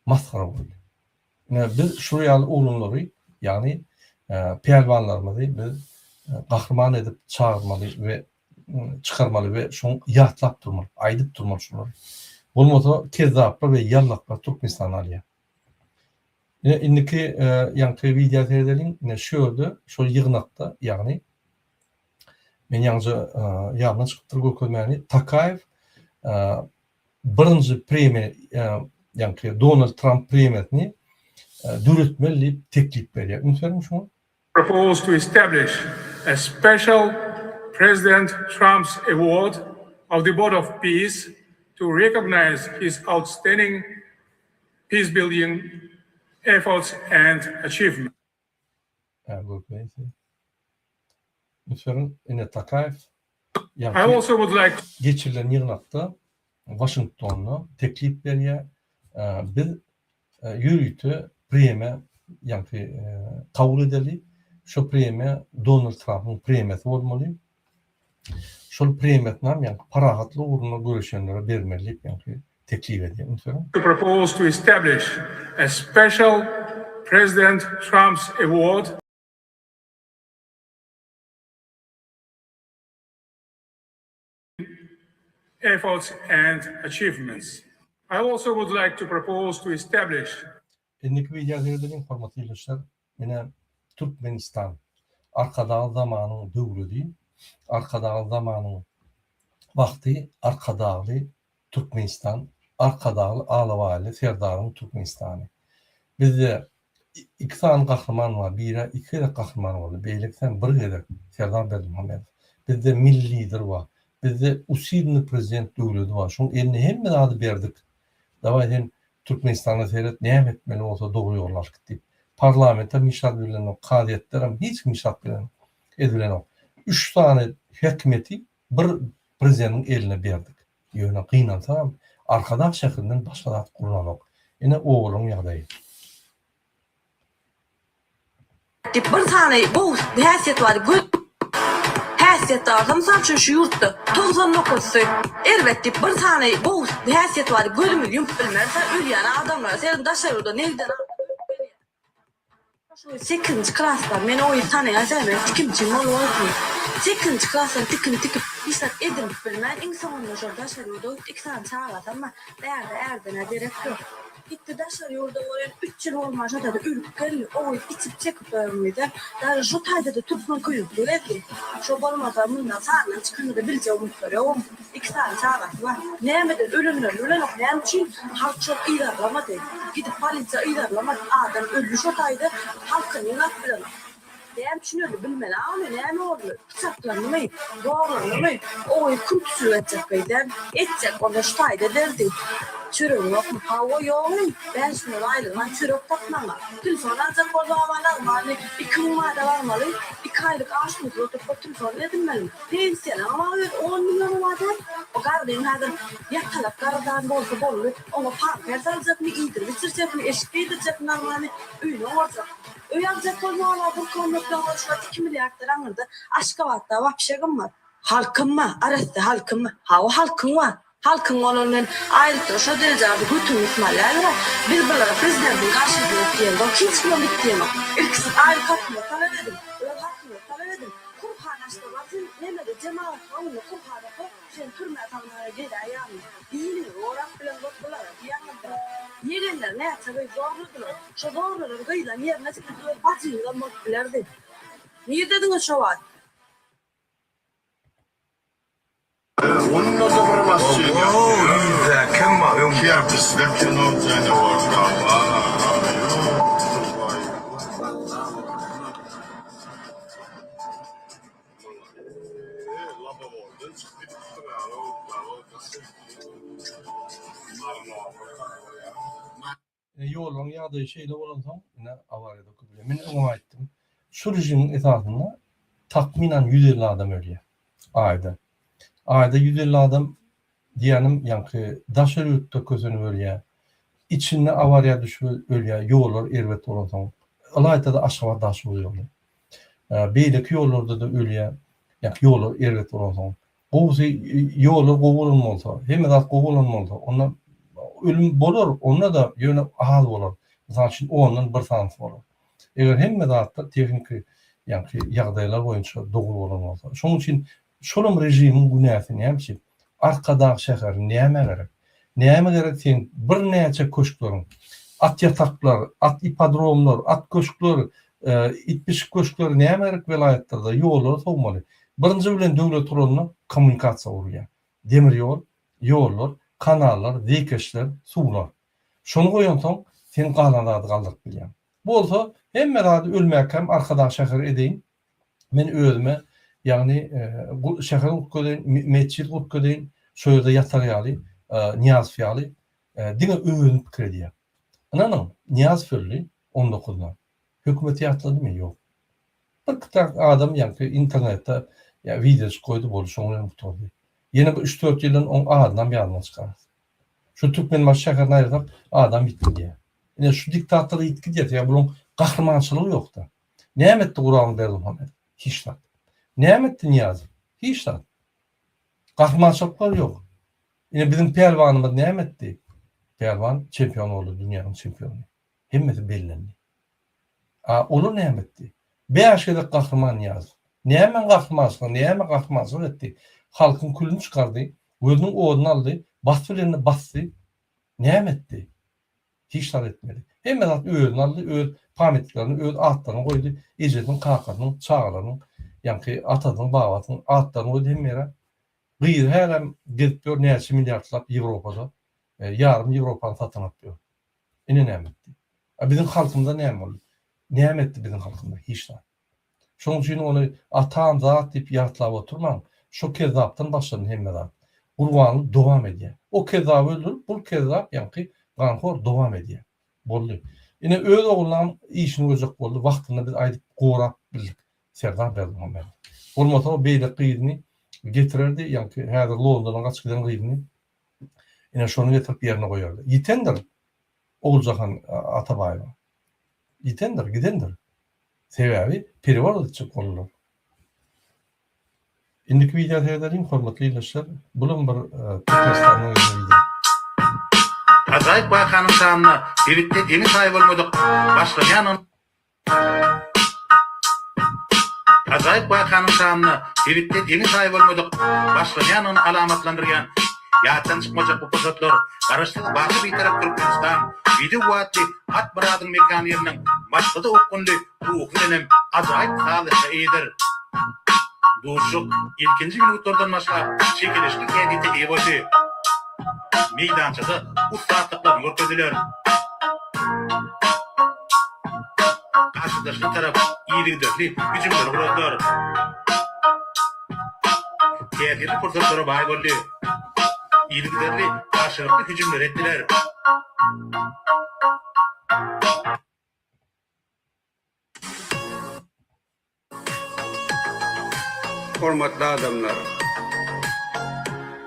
masgara boldy. Ine, biz şular ýaly oglanlary, ýagny pälwanlarymyzy biz gahryman edip çagyrmaly we çykarmaly we şoň ýatlap durmaly, aýdyp durmaly şulary. Bolmasa kezzaplar we ýallaklar Türkmenistany alýar. Ine indiki ýaňky wideo seredeliň. Ine şu ýerde şol ýygnakda, ýagny men ýaňja ýadymdan çykypdyr görkezmäni. Takaýew birinji premiýa ýaňky Donald Tramp premiýasyny döretmeli diýip teklip berýär. Üns beriň şuňa. Propose to establish a special President Trump's Award of the Board of Peace to recognize his outstanding peace-building efforts and achievements. Üns beriň, ine Takaýew I also would like geçirilen ýygnakda Waşingtonda teklip berýär, biz ýörite premiýa ýaňky kabul edeli, şo premiýa Donald Trampyň premiýasy bolmaly, şol premiýasynam ýaňky parahatlyk ugrunda göreşenlere bermeli diýip ýaňky teklip edýär. Üns beriň. To propose to establish a special President Trump's Award. Efforts and achievements. I also would like to propose to establish. Indiki wideo seredeliň hormatly ildeşler. Ine Türkmenistan Arkadagly zamanyň döwledi, Arkadagly zamanyň wagty, Arkadagly Türkmenistan Arkadagly Alabaýly Serdaryň Türkmenistany. Bizde iki sany gahryman bar, biri iki gezek gahryman boldy, beýlekisem bir gezek Serdar Berdimuhamedow. Bizde milli lider bar. Bizde usilnyý prezident döwledi bar. Şoň eline hemme zady berdik. Dawaý sen Türkmenistana seret näme etmeli bolsa dogry ýola alyp git diýip. Parlamentem hiç zat bilenok, kazyýetlerem hiç kim hiç zat bilenok, edibilenok. Üç sany häkimiýeti bir prezidentiň eline berdik. Ýöne gynansagam Arkadag şäherinden başga zat gurlanok. Ine obalaryň ýagdaýy. Diýip bir sany gowy häsiýet bar göz häsiýet bar mysal üçin şu ýurtda 90 nokasy erbet diýip bir sany gowy häsiýet bar gözümizi ýumup bilmeris ölýän adamlara serediň daşary ýurda negden adam ölüp gelýär. Şu sekizinji klasda men o ýyl tanaýan sebäbi tikimçim bolup otyryn. Sekizinji klasdan tikin tikip hiç zat edinip bilmän iň soňunda şol daşary ýurda gitdi iki sany çagasam bar. Bärde ärden-ä derek ýok. Gitdi daşary ýurda bolan üç ýyl bolman şo-da-da ölüp geldi. O gyz içip çekip doýanmydy. Daže şo taýda-da türkmen köýnekli gezdi. Şo bolmasa mundan sandan çykanda-da biljek umytlary ýok oň. Iki sany çagasy bar. Nämeden ölenlerini bilenok. Näme üçin halk şony yzarlamady. Gidip polisiýa yzarlamady. Adam öldi şo taýda halkyny ýygnap bilenok. Näme üçin öldi bilmeli a ony näme boldy. Pyçaklandymy? Zorlandymy? O gyz kümtüçilik etjek gyz-dä. Etjek bolsa şu taýda ederdi. Çöregiň ýokmy? Hawa, ýog-eý. 5 müň aýlygyma çörek tap maňa. Telefon aljak bolsa aman almaly. 2000 manada barmaly. Iki aýlyk aş-duzly oturyp bir telefon edinmelimi? Pensiýalaňam a özi on milliona bar-da. O garryň häzir ýatalak garrydan bolsa boldy. Oňa pampers aljakmy, iýdirip-içirjekmi, eşik geýdirjekmi narmany, öýüni oňarjakmy? Öý aljak bolmaga bir komnatlaň ol şu wagt iki milliarddan aňyrda Aşgabatda wapşe gymmat. Halkym bar, arassa halkym bar. Hawa halkyň bar. Halkyň bolany bilen aýrypdyr şo derejede götüňi ysmalýarlar. Biz bulara prezidentiň garşysyna diýemzok, hiç kimem git diýemok. Ilki siz aýlyk hakyňyzy talap ediň, öz hakyňyzy talap ediň. Kurhan açsa bar sen nemede jemagatyň öňünde kurhan oka seni türmä salmaga geläýýärmi. Diniňi gorap bileňzok bulara diýýäňizdir. Ýegenler näçe gyz zorladylar. Şo zorlanan gyzlaň ýerine siziň öz bajyňyzam bolup bilerdi. Nirdediňiz şo wagt? Ine ýollaryň ýagdaýy şeýle bolansoň ine awariýada köpelýär. Men öňem aýtdym. Şu režimiň esasynda takmynan 150 adam ölýär aýda. Aýda 150 adam diýýänim ýaňky daşary ýurtda kösenip ölýär, içinde awariýa düşüp ölýär, ýollar erbet bolansoň. Ylaýta-da Aşgabat-Daşoguz ýoly. Beýleki ýollarda-da ölýär, ýaňky ýollar erbet bolansoň. Gowusy ýollar gowy bolan bolsa, hemme zat gowy bolan bolsa, onda ölüm bolar, onda-da ýöne az bolar. Mysal üçin, ondan bir sanysy bolar. Eger hemme zatlar tehniki ýaňky ýagdaýlar boýunça dogry bolan bolsa. Şonuň üçin şolam režimiň günäsi näme üçin? Arkadag şäheri nämä gerek? Nämä gerek seň birnäçe köşkleriň? At ýataklar, at ipodromlar, at köşkler, it-pişik köşkleri nämä gerek welaýatlarda? Ýollary sowmaly. Birinji bilen döwlet guranda kommunikasiýa gurulýar. Demir ýol, ýollar, kanallar, zeýkeşler, suwlar. Şony goýansoň sen galan zady galdyryp bilýäň. Bolsa hemme zady ölmäkäm Arkadag şäheri edeýin. Men özüme ýagny şäher gurup gezeýin, metjit gurup gezeýin, şo ýerde ýatar ýaly, Nyýazow ýaly diňe özüni pikir edýär. Ynanyň, Nyýazow öldi on dokuzda. Hökümet ýatladymy? Ýok. Bir kitak adam ýaňky internetde wideojyk goýdy boldy, şoň bilen gutardy. Ýene bir üç-dört ýyldan oň adynam ýadyndan çykararys. Şu Türkmenbaşy şäherini aýyrsak adam ýitgi diýýär. Ine şu diktator ýitgi diýýär, sebäbi bularyň gahrymançylygy ýokda. Näme etdi Gurbanguly Berdimuhamedow? Hiç zat. Näme etdi Nyýazow? Hiç zat. Gahrymançylyklar ýok. Ine biziň pälwanymyz näme etdi? Pälwan çempion boldy, dünýäniň çempiony. Hemmesi bellendi. A olar näme etdi? Bäş gezek gahryman Nyýazow. Nämäň gahrymançylygy, näme gahrymançylyk etdi? Halkyň külüni çykardy, gözüniň oduny aldy, basy bilenini basdy. Näme etdi? Hiç zat etmedi. Hemme zat özüne aldy, öz pamytlaryny, öz atlaryny goýdy, ejesiniň, kakasynyň, çagalarynyň, ýaňky atasynyň, babasynyň atlaryny goýdy hemme ýere. Gyzy hälem gezip ýör näçe milliardlap Ýewropada, ýarym Ýewropany satyn alyp ýör. Ine näme etdi. A biziň halkymyza näme boldy? Näme etdi biziň halkymyza? Hiç zat. Şonuň üçin ony atam zat diýip ýatlap oturmaň. Şo kezzapdan başlandy hemme zat. Gurbanly dowam edýär. O kezzaby öldürip, bul kezzap ýaňky ganhor dowam edýär. Boldy. Ine öz oglunam işini görjek boldy. Wagtynda biz aýdyp gorap bildik Serdar Berdimuhamedow. Bolmasa o beýleki gyzyny getirerdi, ýaňky häzir Londona gaçyp giden gyzyny. Ine şony getirip ýerine goýardy. Ýitendir Oguljahan Atabaýewa. Ýitendir, gidendir. Sebäbi pereworot etjek boldular. Indiki wideo seredeliň hormatly ildeşler. Bulam bir Türkmenistandan gelen wideo. Ajaýyp wakanyň şanyna sebitde deňi-taýy bolmadyk başlanýan Ajaýyp wakanyň şanyna sebitde deňi-taýy bolmadyk başlanýandygyny alamatlandyrýan ýatdan çykmajak bu pursatlar Garaşsyz, baky Bitarap Türkmenistan bedew atly at myradyň mekany ýeriniň maksada okgunly ruhy bilenem ajaýyp sazlaşyga eýedir. Duşuşyk ilkinji minutlardan başlap çekeleşikli häsiýete eýe boldy. Meýdançada ussatlyklaryny görkezdiler. Garşydaşyna tarap yzygiderli hüjümleri guradylar. Täsirli pursatlara baý boldy. Yzygiderli garşylykly hüjümleri etdiler. Hormatly adamlar!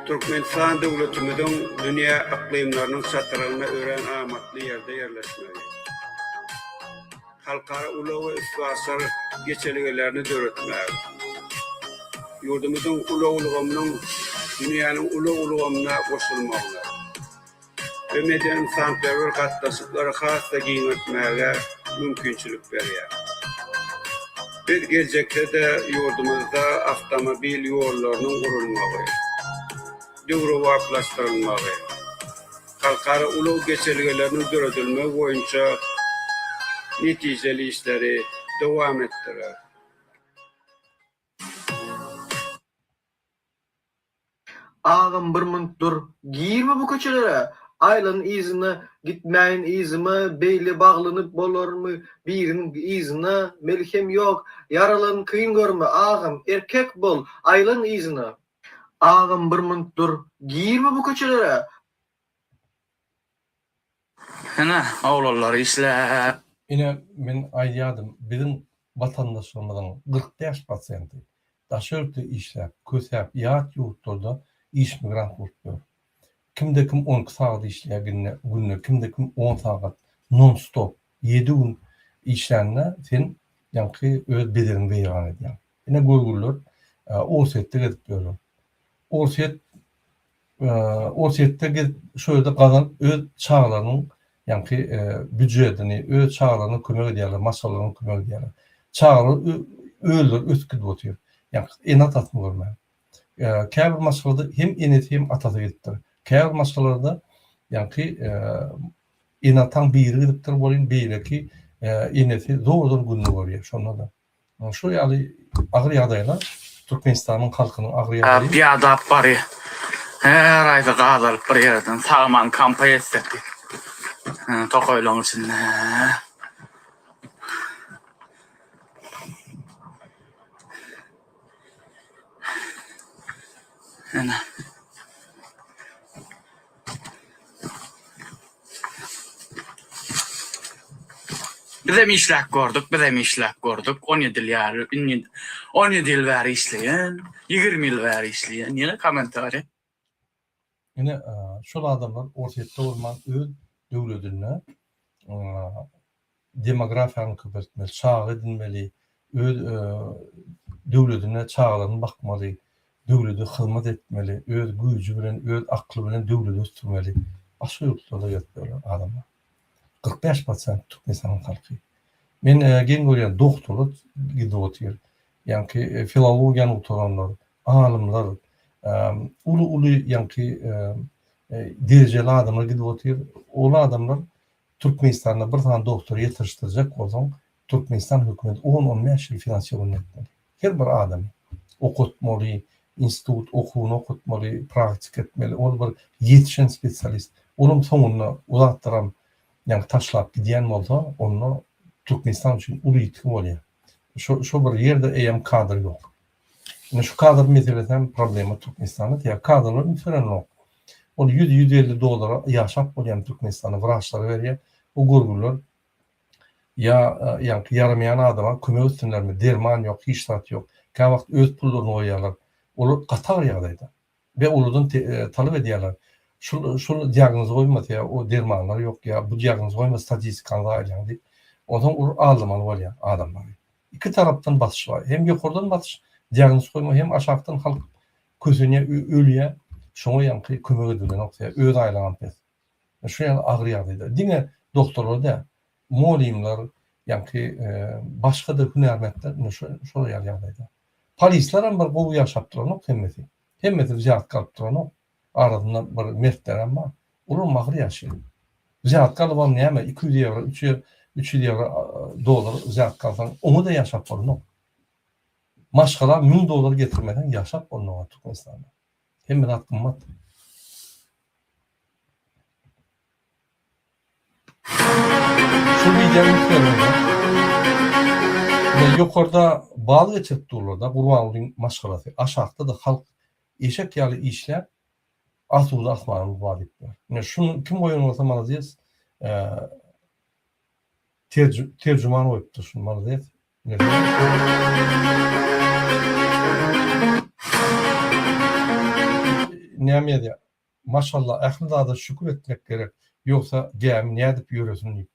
Türkmenistan döwletimiziň dünýä yklymlarynyň çatrygynda örän amatly ýerde ýerleşmegi, halkara ulag we üstaşyr geçelgelerini döretmäge, ýurdumyzyň ulag ulgamynyň dünýäniň ulag ulgamyna goşulmagyna, we medeni-ynsanperwer gatnaşyklary has-da giňeltmäge mümkinçilik berýär. Biz geljekde-de ýurdumyzda awtomobil ýollarynyň gurulmagy, döwrebaplaşdyrylmagy, halkara ulag geçelgeleriniň döredilmegi boýunça netijeli işleri dowam etdireris. Agam bir munt dur, girme bu köçelere, aýlan yzyna, gitmäýin yzyma, beýle baglanyp bolarmy biriniň yzyna, melhem ýok, ýaralan kyn görme, agam, erkek bol, aýlan yzyna. Agam bir munt dur, girme bu köçelere. Ine, oglanlar işle. Ine men aýdýadym biziň. watandaşlarymyzyň 45 prosenti daşary ýurtda işläp, kösäp, ýat ýurtlarda iş migrant bolup ýör. Kimde kim 12 sagat işleýär günde, günde kimde kim 10 sagat non stop 7 gün işlände sen ýaňky öz bedeniňi weýran edýäň. Ine görgüliler Orsýetde gezip ýörler. Orsýet Orsýetde gezip şo ýerde gazanyp öz çagalarynyň ýaňky býujetini, öz çagalaryna kömek edýärler, maşgalalaryna kömek edýärler. Çagalar özleri ösüp gidip otyr. Ýaňky ene-atasyny görmän. Käbir maşgalada hem enesi hem atasy gidipdir. Käbir maşgalalarda ýaňky ene-ataň biri gidipdir welin beýleki enesi zordan gününi görýär şonda-da. Şu ýaly agyr ýagdaýlar Türkmenistanyň halkynyň agyr ýagdaýy. Biadap bary her aýda gaz alyp bir ýerden sagman kampa etsek diýip tokaýlaň içinde. Ene. Bizem işläp gördük, bizem işläp gördük. 17 ýyl ýaly, indi 17 ýyl bäri işleýän, 20 ýyl bäri işleýän. Ýene kommentariý. Ine, şol adamlar Orsýetde bolman öz döwledinde demografiýany köpeltmeli, çaga edinmeli, öz döwledine çagalaryny bakmaly, döwlede hyzmat etmeli, öz güýji bilen, öz akly bilen döwledi ösdürmeli. Başga ýurtlarda gezip ýörler adamlar. 45 prosent Türkmenistanyň halky. Men geň görýän dogtorlar gidip otyr. Ýaňky filologiýany gutaranlar, alymlar, uly-uly ýaňky derejeli adamlar gidip otyr. Ol adamlar Türkmenistanda bir sany dogtor ýetirişdirjek bolsaň, Türkmenistan hökümeti on-on bäş ýyl finansirowaniýe etmeli. Her bir adamy okatmaly, institut okuwyny okatmaly, praktika etmeli. Ol bir ýetişen spesialist. Olam soňunda o zatlaram ýaňky taşlap gidýän bolsa, onda Türkmenistan üçin uly ýitgi bolýar. Şo şo bir ýerde eýýäm kadr ýok. Indi şu kadr meselesi hem problema Türkmenistanda, sebäbi kadrlar üns berenok. Ol 100-150 dollara ýaşap bolýan Türkmenistanda wraçlara berýär. Bu görgüliler ýa ýaňky ýaramaýan adama kömek etsinlermi, derman ýok, hiç zat ýok. Käwagt öz pullaryny goýýarlar. Olar gaty agyr ýagdaýda. We olardan talap edýärler. Şul şul diagnozy goýmasa ýa o dermanlar ýok ýa bu diagnozy goýma statistikany zaýalaýaň diýip. Onsoň olar aldamaly bolýar adamlary. Iki tarapdan basyş bar. Hem ýokardan basyş, diagnoz goýma, hem aşakdan halk kösenýär, ölýär. Şoňa ýaňky kömek edilenok sebäbi öz aýlyňam pes. Şu ýaly agyr ýagdaýda. Diňe doktorlar däl, mugallymlar, ýaňky başga-da hünärmentler ine şu şol ýaly ýagdaýda. Polisler hem bir gowy ýaşap duranok hemmesi. Hemmesi wzýatka alyp duranok. Arasynda bir mertlerem bar. Olaram agyr ýaşaýar. Wzýatka alybam näme 200 ýewro, 300 ýewro dollar wzýatka alsaň oňa-da ýaşap bolanok. Maşgala 1000 dollar getirmeseň ýaşap bolnok Türkmenistanda. Hemme zat gymmat. Şu wideo üns bermeli. Ine ýokarda bal geçirip durlar-da Gurbangulyň maşgalasy. Aşakda-da halk eşek ýaly işläp asuda asmanymyz bar diýip dur. Ine şuny kim goýan bolsa malades terjüman goýupdyr şuny malades. Näme ýazýar? Maşallah ähli zada şükür etmek gerek ýogsa gämi nädip ýöresin diýip.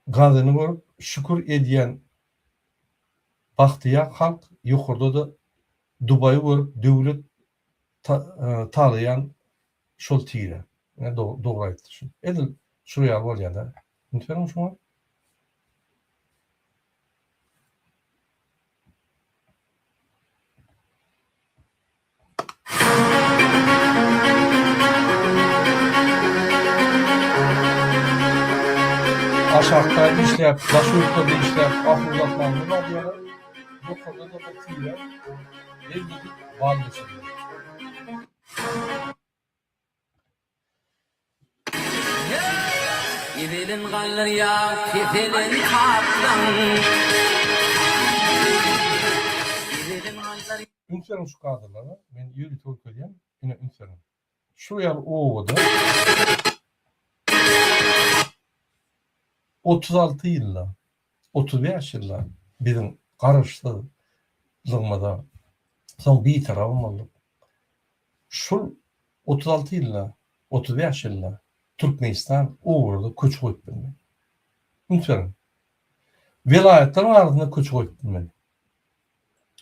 Gazyny görüp şükür edýän bagtyýar halk ýokarda-da Dubaýy görüp döwlet talaýan şol tire. Dogry aýtdy şu. Edil şul ýaly bolýada. Üns beriň şuňa. Aşakda işläp, daş ýurtlarda işläp, ahuzatmanly bar diýýärler. Ýokarda-da bir tire belli bal geçirýär. Ezelin galdyrýar keselen atlaň. Ezelin galdyrýar. Üns beriň şu kadrlara, men ýörite görkezýän, ine üns beriň. Şu ýaly obada. 36 ýylda, 35 ýylda biziň garaşsyzlygymyza, soň bitarabam bolduk. Şul 36 ýylda, 35 ýylda Türkmenistan obalarda köçe goýup bilmedi. Üns beriň. Welaýatlaryň arasynda köçe goýup bilmedi.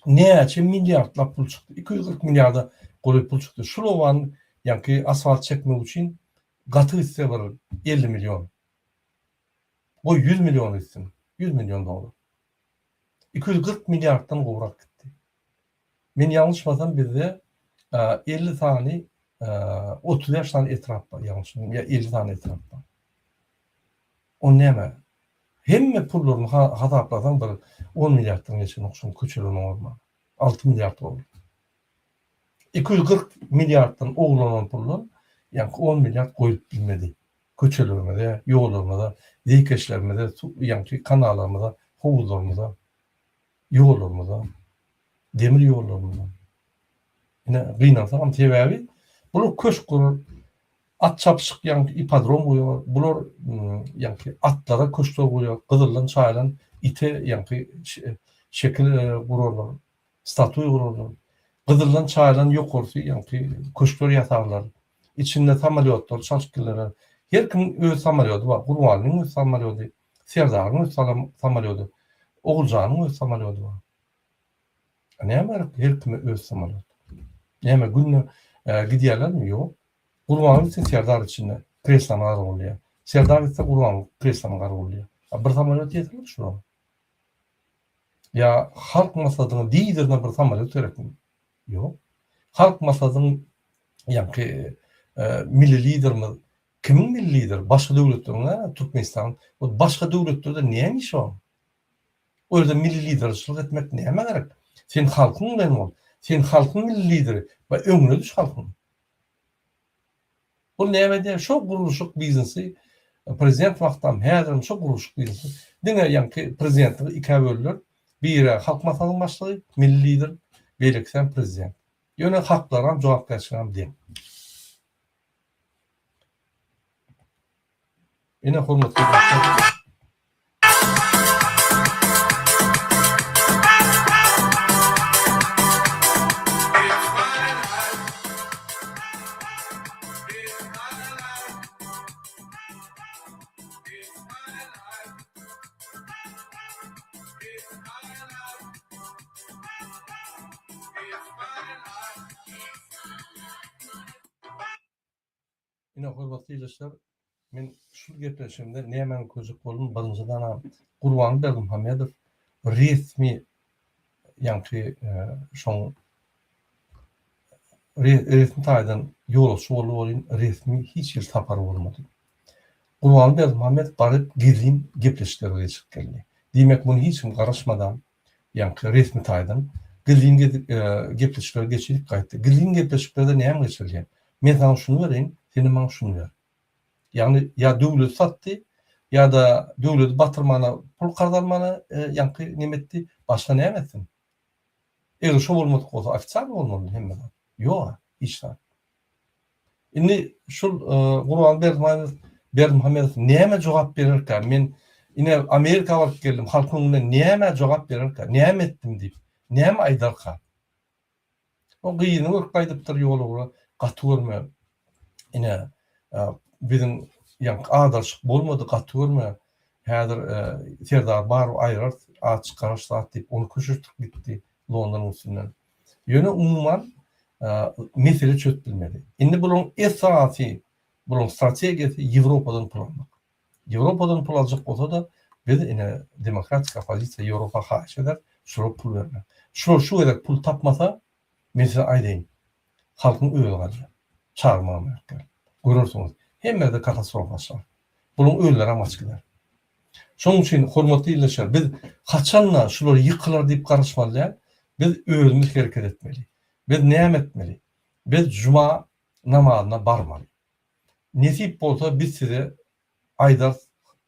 Näçe milliardlap pul çykdy. 240 milliarda golaý pul çykdy. Şul obany ýaňky asfalt çekmek üçin gaty gitse bir 50 million. Goý 100 million gitsin. 100 million dollar. 240 milliarddan gowrak gitdi. Men ýalňyşmasam bizde 50 sany 35 sany etrap bar ýalňyşmasam ýa 50 sany etrap bar. O näme? Hemme pullaryny hasaplasaň bir on milliarddan geçenok şoň köçelerini oňarmaga. Alty milliard dollar. 240 milliarddan ogurlanan puldan ýaňky on milliard goýup bilmedi. Köçelerimize, ýollarymyza, zeýkeşlerimize, ýaňky kanallarymyza, howuzlarymyza, ýollarymyza, demir ýollarymyza. Ine gynansagam sebäbi bular köşk gurar, At çapyşyk ýaňky ipodrom goýar, bular ýaňky atlara köşkler goýar, gyzyldan çaýylan ite ýaňky şekil gurarlar, statuý gurarlar. Gyzyldan çaýylan ýokarsy ýaňky köşkler ýasarlar. Içinde samolýotlar çalşyp giderler. Her kimiň öz samolýody bar. Gurbanlyň öz samolýody, Serdaryň öz samolýody, Oguljanyň öz samolýody bar. Näme gerek her kime öz samolýot? Näme günde gidýärlermi? Ýok. Gurbanguly gitse Serdar içinde kreslony gargulýar. Serdar gitse Gurbanguly kreslony gargulýar. A bir samolýot ýeterlik şulara. Ýa halk maslahatynyň liderine bir samolýot gerekmi? Ýok. Halk maslahatynyň ýaňky milli liderimiz kimiň milli lideri? Başga döwletleriň däl, Türkmenistanyň. Başga döwletlerde näme işi bar? O ýerde milli liderçilik etmek nämä gerek? Sen halkyň bilen bol. Sen halkyň milli lideri. We öňüne düş halkyň. Ol näme edýär? Şo gurluşyk biznesi prezident wagtam, häzirem şo gurluşyk biznesi. Diňe ýaňky prezidentligi ikä böldüler. Biri Halk Maslahatynyň başlygy, milli lider, beýlekisem prezident. Ýöne haklaram, jogapkärçiligem deň. Ine hormatly dostlar. Ine hormatly ildeşler, men şul gepleşigimde nämäni görkezjek boldum, birinjiden Gurbanguly Berdimuhamedow resmi ýaňky şoň resmi taýdan ýolagçy boldy welin resmi hiç hili sapary bolmady. Gurbanguly Berdimuhamedow baryp gizlin gepleşikler geçirip geldi. Diýmek muny hiç kim garaşmadan ýaňky resmi taýdan gizlin gepleşikler geçirip gaýtdy. Gizlin gepleşiklerde näme geçirilýär? Men saňa şuny bereýin, senem maňa şuny ber. Ýagny ýa döwleti satdy, ýa-da döwleti batyrmana pul karz almana ýaňky neme etdi, başga näme etsin? Eger şo bolmadyk bolsa ofisial bolmalydy hemme zat. Ýog-a, hiç zat. Indi şul Gurban Berdimuhamedow Berdimuhamedow näme jogap bererkä? Men ine Amerika baryp geldim, halkyň öňünde näme jogap bererkä? Näme etdim diýip, näme aýdarka? O gyzyny görüp gaýdypdyr ýol ugra, gaty görme. Ine biziň ýaňky agdaryşyk bolmady, gaty görme. Häzir Serdar baryp aýyrarys, at çykararys zat diýip, ony köşeşdirip gitdi Londonyň üstünden. Ýöne umuman mesele çözüp bilmedi. Indi bularyň esasy, bularyň strategiýasy Ýewropadan pul almak. Ýewropadan pul aljak bolsa-da, biz ine demokratik oppozisiýa Ýewropa haýyş eder, şulara pul bermek. Şular şu gezek pul tapmasa, men size aýdaýyn, halkyň özi galýar. Çagyrmagam gerek däl. Görersiňiz, hemme ýerde katastrofa başlar. Bularyň özlerem gaçyp gider. Şonuň üçin, hormatly ildeşler, biz haçan-da şular ýykylar diýip garaşmaly däl, biz özümiz hereket etmeli. Biz näme etmeli? Biz juma namazyna barmaly. Nesip bolsa biz size aýdarys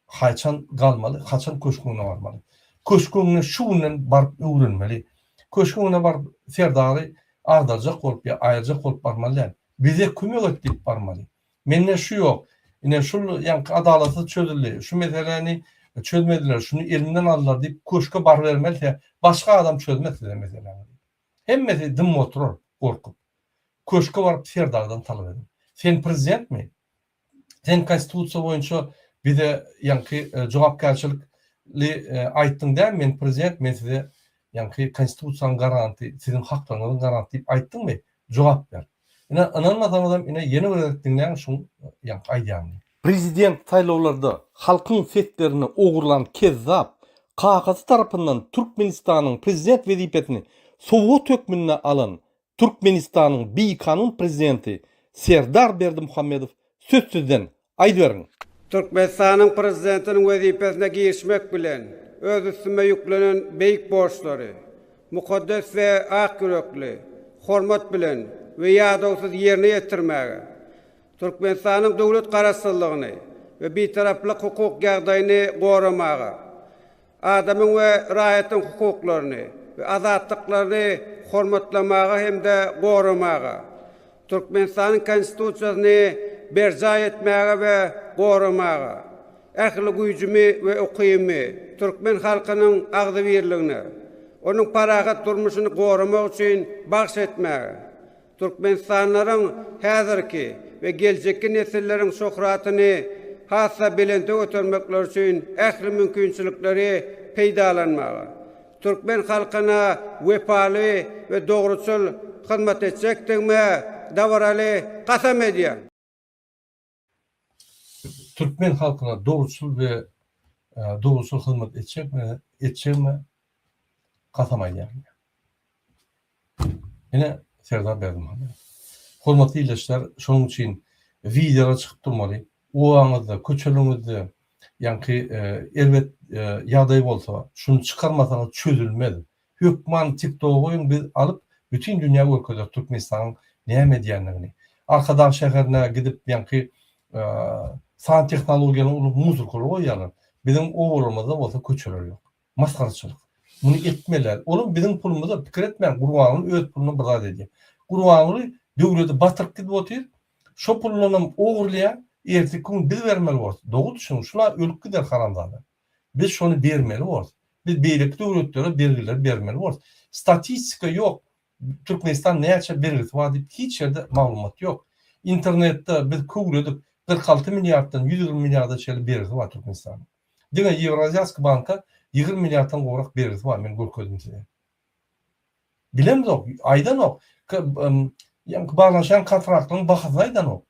haçan galmaly, haçan köşgüň öňüne barmaly. Köşgüň öňüne şu günden baryp öwrenmeli. Köşgüň öňüne baryp Serdary agdarjak bolup ýa aýyrjak bolup barmaly däl. Bize kömek et diýip barmaly. Mende şu ýok. Ine şul ýaňky adalatsyz çözüldi. Şu meseläni çözmediler, şuny elimden aldylar diýip köşge barybermeli se başga adam çözmez size meseläňizi. Hemmesi dymyp oturar gorkup. Köşge baryp Serdardan talap ediň. Sen prezidentmi? Sen konstitusiýa boýunça bize ýaňky jogapkärçilikli aýtdyň däl men prezident men size ýaňky konstitusiýanyň garanty siziň haklaryňyzyň garanty diýip aýtdyňmy? Jogap ber. Ine ynanmasaňyzam ine ýene bir gezek diňläň şuň ýaňky aýdýanyny. Prezident saýlawlarda halkyň seslerini ogurlan kezzap kakasy tarapyndan Türkmenistanyň prezident wezipesini sowgat hökmünde alan Türkmenistanyň bikanun prezidenti Serdar Berdimuhamedow söz sizden, aýdyberiň! Türkmenistanyň Prezidentiniň wezipesine girişmek bilen, öz üstüme ýüklenen beýik borçlary mukaddes we ak ýürekli, hormat bilen we ýadawsyz ýerine ýetirmäge, Türkmenistanyň döwlet Garaşsyzlygyny we Bitaraplyk hukuk ýagdaýyny goramaga, Adamyň we raýatyň hukuklaryny we azatlyklaryny hormatlamaga hem-de goramaga, Türkmenistanyň Konstitusiýasyny berjaý etmäge we goramaga, ähli güýjümi we ukybymy türkmen halkynyň agzybirligine, onuň parahat durmuşyny goramak üçin bagyş etmäge, Türkmenistanlylaryň häzirki we geljekki nesilleriň şöhratyny has-da belente götermekleri üçin ähli mümkinçilikleri peýdalanmaga, türkmen halkyna wepaly we dogruçyl hyzmat etjekdigime dabaraly kasam edýän. Türkmen halkyna dogruçyl we dogruçyl hyzmat etjekmi, etjegime kasam aýdýaryn. Ine Serdar Berdimuhamedow. Hormatly ildeşler, şonuň üçin wideolar çykyp durmaly. Obaňyzda, köçeleriňizde ýaňky erbet ýagdaý bolsa, şuny çykarmasaňyz çözülmez. Hökman tiktoga goýuň biz alyp bütin dünýä görkezeris Türkmenistanyň näme edýändigini. Arkadag şäherine gidip ýaňky san tehnologiýany ulanyp musurkalar goýýarlar. Biziň obalarymyzda bolsa köçeler ýok. Masgaraçylyk. Muny etmeliler. Olam biziň pulumyza pikir etmäň Gurbanguly öz puluna bir zat edýär. Gurbanguly döwleti batyryp gidip otyr. Şo pulundanam ogurlaýar. Erteki gün biz bermeli borus. Dogry düşüniň şula ölüp gider haramzada. Biz şony bermeli borus. Biz beýleki döwletlere bergileri bermeli borus. Statistika ýok. Türkmenistan näçe bergisi bar diýip hiç ýerde maglumat ýok. Internetde biz köwledik 46 milliarddan 120 milliarda çenli bergisi bar Türkmenistanyň. Diňe Ýewraziýaski banka 20 milliarddan gowrak bergisi bar men görkezdim size. Bilemzok, aýdanok. Ýaňky baglanşan kontraktlaryň bahasyny aýdanok.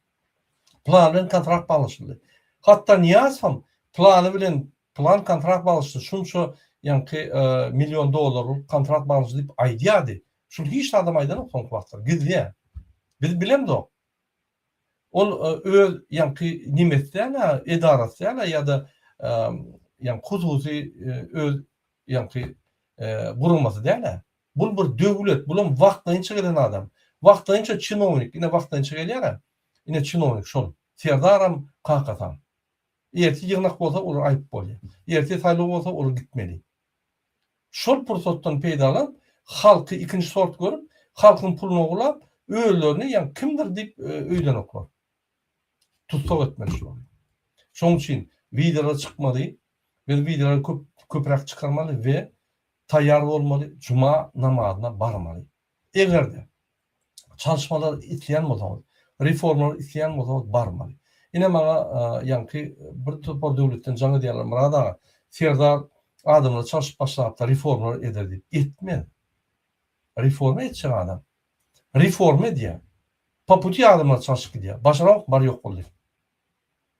Plan bilen kontrakt baglaşyldy. Hatda Nyýazowam plany bilen plan kontrakt baglaşdy, şunça ýaňky million dollarlyk kontrakt baglaşdy diýip aýdýardy. Şuny hiç adam aýdanok soňky wagtlar, gizleýär. Biz bilemzok. Ol öz ýaňky nemesi däl-ä, edarasy däl-ä ýa-da ýaňky hususy öz ýaňky guramasy däl-ä. Bul bir döwlet, bulam wagtlaýynça gelen adam. Wagtlaýynça çinownik, ine wagtlaýynça gelýär-ä. Ine çinownik şol. Serdaram, kakasam. Ertir ýygnak bolsa olar aýyp bolýar. Ertir saýlaw bolsa olar gitmeli. Şol pursatdan peýdalanyp, halky ikinji sort görüp, halkyň puluny ogurlap, özlerini ýa kimdir diýip öýdenoklar. Tussag etmeli şulary. Şonuň üçin wideolar çykmaly. Biz wideolary köp köpräk çykarmaly we taýýar bolmaly, juma namazyna barmaly. Eger-de çalyşmalar isleýän bolsaňyz, reformalar isleýän bolsaňyz barmaly. Ine maňa ýaňky bir topar döwletden jaň edýärler, Myrat aga, Serdar adamlary çalşyp başlapdyr, reformalar eder diýip. Etmez. Reforma etjek adam. Reforma edýär. Po puti adamlar çalşyp gidýär. Başaramok bar ýok boldy.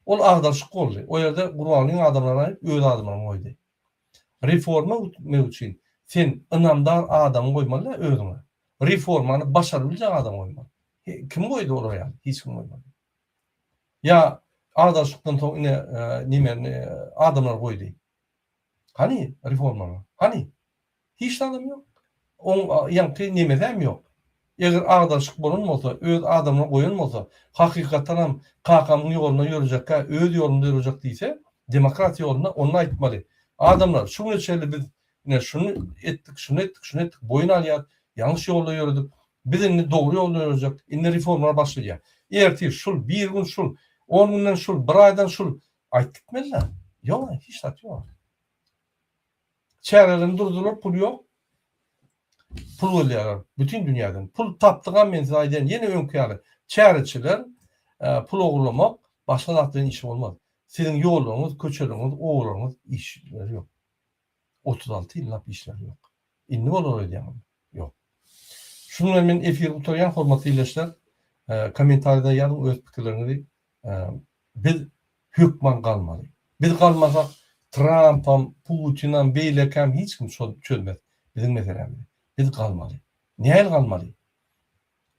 Ol agdaryşyk boldy. O ýerde Gurbangulyň adamlaryny aýyp öz adamlaryny goýdy. Reforma gitmek üçin sen ynamdar adamy goýmaly däl özüňe. Reformany başaryp biljek adamy goýmaly. Kim goýdy olar ýaly? Hiç kim goýmady. Ýa agdaryşykdan soň ine nemeni adamlar goýdy. Hany reformalar? Hany? Hiç zadam ýok. Oň ýaňky nemesem ýok. Eger agdaryşyk bolan bolsa, öz adamyny goýan bolsa, hakykatdanam kakamyň ýolunda ýörejekkä öz ýolumda ýörejek diýse, demokratiýa ýolunda onda aýtmaly. Adamlar, şu güne çenli biz ine şuny etdik, şuny etdik, şuny etdik, boýun alýas, ýalňyş ýolda ýöredik. Biz indi dogry ýolda ýörejek, indi reformalar başlaýar. Ertir şul, bir gün şul, on günden şul, bir aýdan şul aýtdyk gitmeli-dä. Ýok, hiç zat ýok. Çärelerini durdular, pul ýok. Pul gözleýärler bütin dünýäden. Pul tapdygam men size aýdýan ýene öňki ýaly çäreçiler pul ogurlamak başga zat bilen işi bolmaz. Siziň ýollaryňyz, köçeleriňiz, obalaryňyz işleri ýok. 36 ýyllap işleri ýok. Indi bolar öýdýäňizmi? Ýok. Şunuň bilen men efiri gutarýan hormatly ildeşler. Kommentariýada ýazyň öz pikirleriňizi. Biz hökman galmaly. Biz galmasak Trampam, Putinam, beýlekäm hiç kim çözmez biziň meselämizi. Biz galmaly. Nähili galmaly?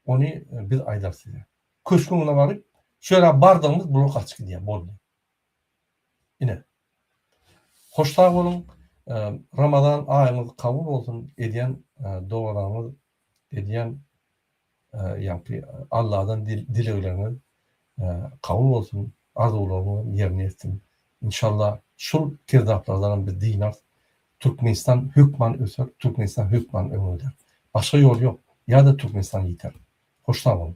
Ony biz aýdarys size. Köşgüň öňüne baryp, şu ýere bardygymyz bular gaçyp gidýär, boldy. Ine. Hoş sag boluň. Ramazan aýyňyz kabul bolsun. Edýän dogalaryňyz, edýän ýaňky Alladan dilegleriňiz kabul bolsun, arzuwlaryňyzam ýerine ýetsin. Inşallah şul kezzaplardanam biz dynarys. Türkmenistan hökman öser, Türkmenistan hökman öňe gider. Başga ýol ýok. Ýa-da Türkmenistan ýiter. Hoş sag boluň.